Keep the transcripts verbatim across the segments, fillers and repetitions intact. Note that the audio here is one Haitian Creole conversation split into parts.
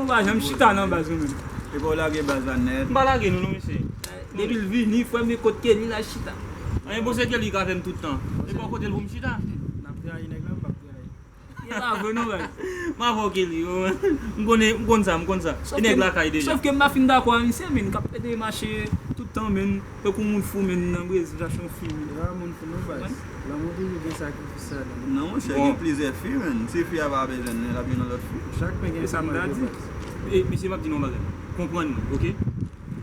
Pa janm chita nan baz nou menm. E pa w lage baz la nèt. M pa lage nou non, mesye. Depi l vini, frè m, e kot Kelly l al chita. Anyen bon, se Kelly k avè m tout tan. E pa kote l pou m chita. N ap trayi nèg la, m p ap trayi. E pa vre non, baz. M avè w, Kelly, yo. M konnen, m konn sa, m konn sa. E nèg lakay deja. Sòf ke m pa fin dakò a misye, men, k ap pede mache tout tan, men. Tankou moun fou, men, nan Brezil, chache yon fi, men. Ya, moun fou, non, baz. Lanmou toujou gen sakrifis ladan l. Non, monchè, gen plizyè fi, men. Si fi a pa bezwen l, l ap jwenn yon lòt fi. Chak pen gen sa m ta di. E, mesye, m ap di nou yon bagay. Konprann mwen, oke?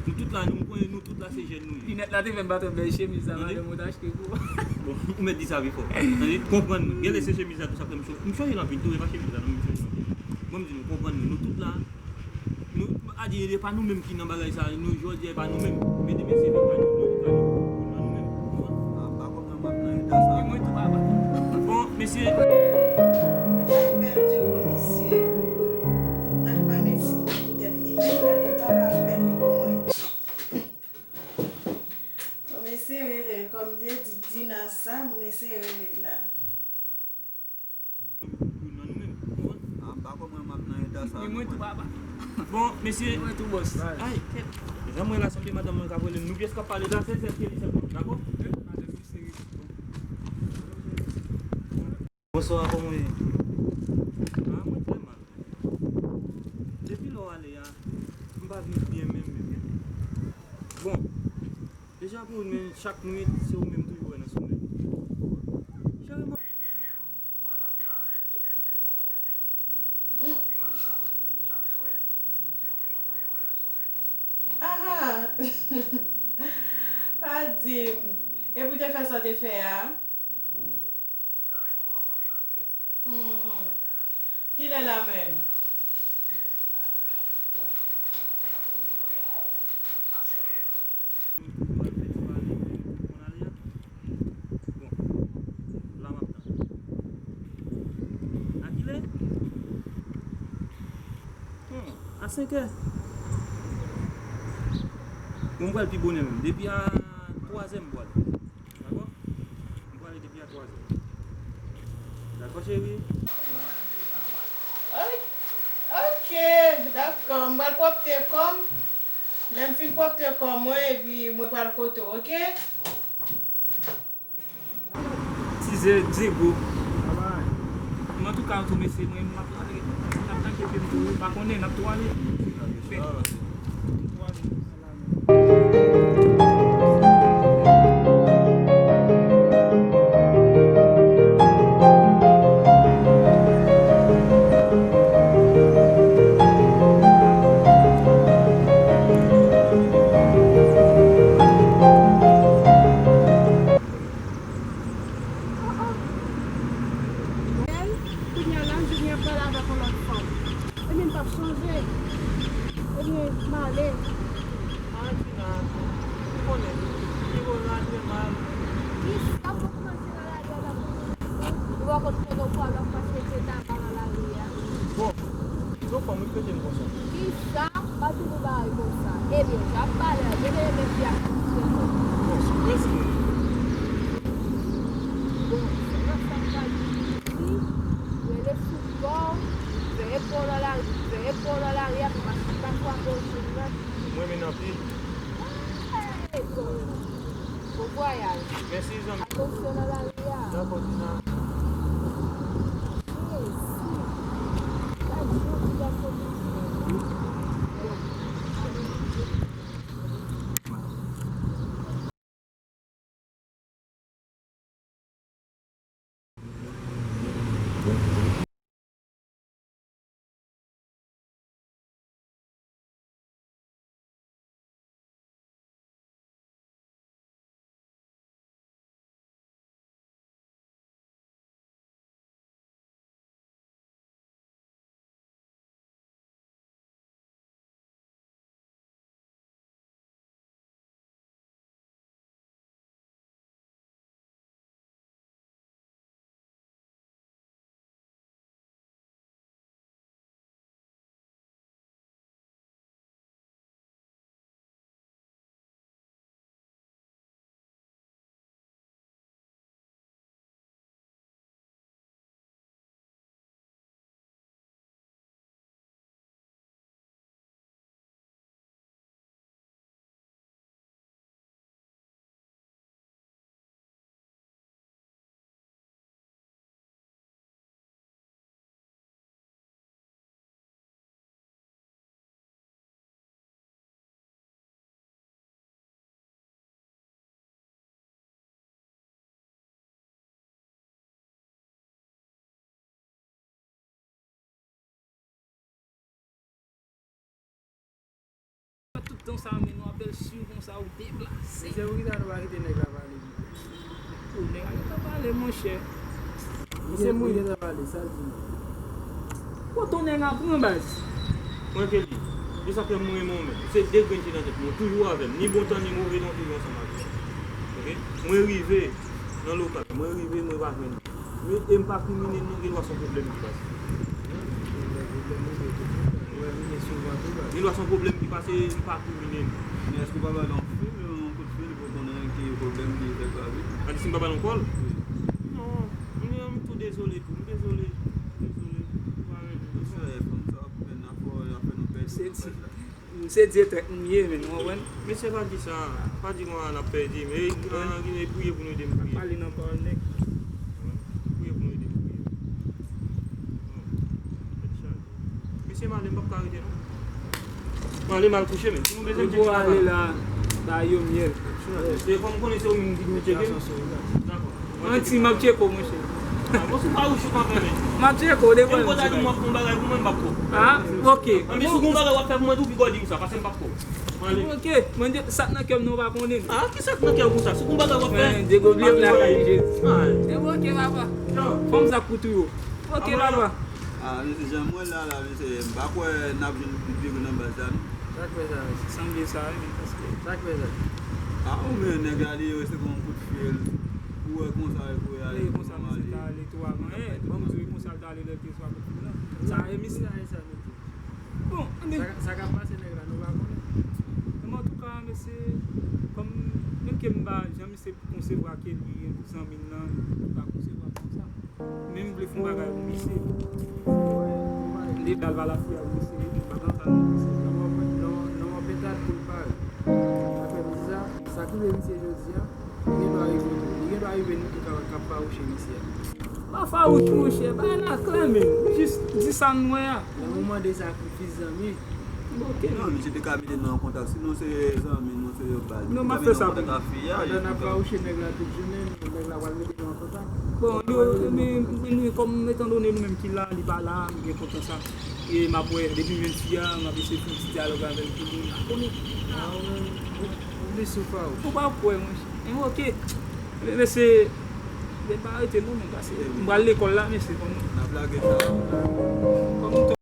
Nou tout la, nou, nou tout la, se jèn nou ye. Linèt la te fè m pa twò bèl chemiz la, madanm, ou t achte pou. Bon, ou mèt di sa pi fò. Tande, konprann mwen. Genlè se chemiz la tou sa fè m cho-, m chonje l anpil tou, e pa chemiz la non, m chonje l anpil. Bon, m di nou, konprann mwen. Nou tout la, nou, a di, e pa nou menm ki nan bagay sa, nou, jodi a, e pa nou menm. Men demen se vin pa nou, nou, vin pa nou, nou, nou menm. Konprann? A, pa konprann, m ap nan eta sa. E mwen tou, papa. Bon, mesye. Bèl djeko, mesye. Tank pa meti poutèt li menm, gade pa la bèl li pou mwen. Mwen eseye rele l, kòm te di Dina sa, mwen eseye rele l la. Ah, m pa konprann, m ap nan eta sa. Ni mwen tou, papa. Bon, mesye. Ni mwen tou, bòs. Ay, kèt. Jan mwen la, sanble madanm mwen k ap rele m. Nou pyès k ap pale la, se sèl ke li sèlman. Dakò? Wi, madanm, wi, se wi. Bonswa, kòman w ye? Ah, mwen trè mal. Depi lè w ale a, m pa viv byen menm, menm, menm. Bon, deja pou ou, men chak nwit, se ou menm toujou wè nan sonmèy. Cheri, mwen Aha! Pa di m. Epi w te fè sa w te fè a? Mhm. Kilè la menm? Bon, la m ap tann. A kilè? Hmm, a senkè. Bon, m pral pi bonè menm. Depi a twazè m pral. Dakò? M prale depi a twazè. Dakò, cheri? Ok, dakò. M pral pwòpte kò m. Lè m fin pwòpte kò mwen, epi mwen pral kote w, ok? Tizè, Diego. Babay. Men antouka, tou mesye, mwen, m ap prale. N ap tanke pi m tou, pa konnen, n ap tou ale. Kounye a la, m vini ap pale avèk yon lòt fanm. Ebyen, m p ap chanje. Ebyen, m ale. Antina, ou konnen, nivo la trè mal. Kisa pou kòmanse nan lari a, l ap ou pa konn kote w pral, w ap mache jete taba nan lari a. Bon, kizon fanm ou trete m konsa? Kisa? Pa toujou bagay konsa. Ebyen, j ap pale a, gen de lè menm fi a ki touche kò. Bon, sou prensip. Bon, se nan sa m pral di, rele sou kò w, veye kò w nan lari, veye kò w nan lari a, pou pa chita sou akoz jèn nan. M renmen n anpil. Hey, bon. Bon vwayaj. Mèsi, zanmi. Atansyon nan lari a. Dakò, Dina. Mèsi. Gad jan ti gason vin fè wi. Ton sa, men nou apèl si konsa ou deplase. Mesye, poukisa nou pa kite nèg la pale pito? O, nèg la gentan pale, monchè. Li gen, li gentan pale, sa l di nou? Kote nèg la pran baz? Mwen ke li. Se sa k fè mwen renmen w menm. Se de grenn ki nan tèt mwen, toujou avè m. Ni bon tan, ni move tan, toujou ansanm avè m. Oke? Mwen rive nan lokal. Mwen rive, mwen pa jwenn li. Men, e m pa krimine non, gen dwa se yon pwoblèm ki pase. Gen dwa se yon pwoblèm ki pase, m pa krimine non. Men èske w pa ba l yon fil, yon kout fil pou konnen ki pwoblèm ki fè l pa vin? A di si m pa ba l yon kòl? Wi. Non, mwen menm tou dezole tou, m dezole, m dezole, m pa renmen. Mesye, fanm sa ap fè n ap fè nou pèdi. Se ti. M se di e trèt m ye, men, ou konprann? Mesye, pa di sa. Pa di konsa n ap pèdi, men, e, e, priye pou nou ede m priye. Pale nan pawòl nèg. Priye pou nou ede m priye. Tèt chaje. Mesye, m ale, m p ap ka rete, non. M ale, m al kouche, men. Si nou bezwen m tcheke, m ale la, ba yo myèl. Se kòm konnen se ou menm ki dwe tcheke m. Dakò. Manti, m ap tcheke w, monchè. Ah, bon, si w pa wouch ou pa fè, men. M ap tcheke w, devan. Menm kòd a di m w ap fè yon bagay pou mwen, m p ap kwè w. Ah, ok. Anpi si w gen yon bagay w ap fè pou mwen tou, piga w di m sa, paske m p ap kwè w. Mwen ale. Ok, mwen di, sa k nan kè m nan, ou pa konnen. Ah, ki sa k nan kè w konsa? Si w gen yon bagay w ap fè, men, degoble m la, Jezi. Ah. E ok, papa. Fòm sa k pou tou yo. Ok, papa. Ah, mesye, jan m wè l la, la, mesye, m pa kwè n ap jwenn vire nan baz la, non. Sa k fè sa, mesye? Sanble sa, wi, men, paske. Sa k fè sa? Ah, ou men nèg la, li rete kon kout fil. Ou wè konsa, e pou y ale, konsa, mesye, ta ale tou avan. Eh, ban m di w, e konsa l ta ale lè l te swa kout fil la. Sa, e misye. Bon, anben. Sa, sa k ap pase nèg la, nou pa konnen. Men antouka, mesye, kòm, menm ke m pa, jan misye konsevwa ke li zanmi m nan, li pa konsevwa konsa. Men m vle fè yon bagay pou misye. Li pral ba lafyè pou misye, li pa nan sa non, misye. Nan mò, nan mò, nan mò pentad pou l pare. Apre m di sa, sa k rive misye jodi a, li gen dwa rive w tou. Li gen dwa rive nou tou k ap, k ap fawouche misye a. Pa fawouch, monchè, bagay la klè, men. Jis di sa n wè a. Lè ou mande sakrifis zanmi. Ok. Non, misye te ka mete nou an kontak. Si nou se zanmi, nou se yo baz. Non, m ap fè sa pou ou. Pandan n ap fawouche nèg la tout jounen, nèg la pral mete nou an kontak. Bon, yo, men, men, men, kòm etandone nou menm ki la, li pa la, m byen kontan sa. E m ap wè, depi m jwenn fi a, m ap eseye fè yon ti dyalòg avè l pou nou la. Konnen? Ah, ou, ou plis sou fawouch. Ou pa kwè, monchè. Men ok. Men, mesye, men pa rete non, men pase. M pral lekòl la, mesye, kòm. N ap lage sa. Kòm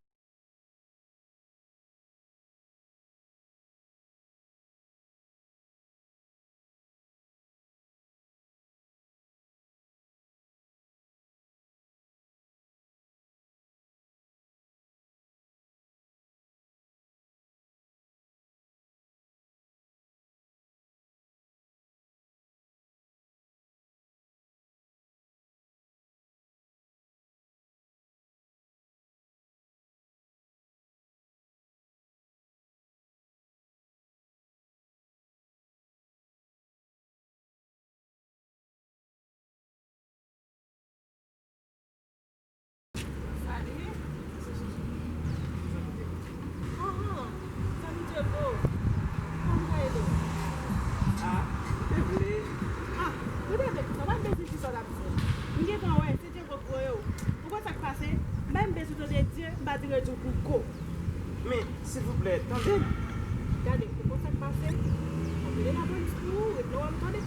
Salut. Ahan, salut Diego. Kòman w ka ede w? Ah, ou te vle. Ah, ou te vle. Sa pa bezwen ki sa w t ap di. M gentan wè, se Diego k voye w. Ou konn sa k pase? M pa menm bezwen tande Dye, m pa di Redjou pou ko. Men, silvouplè, tande m. Gade, ou konn sa k pase? M ap rele lapolis pou ou, regle w, tande.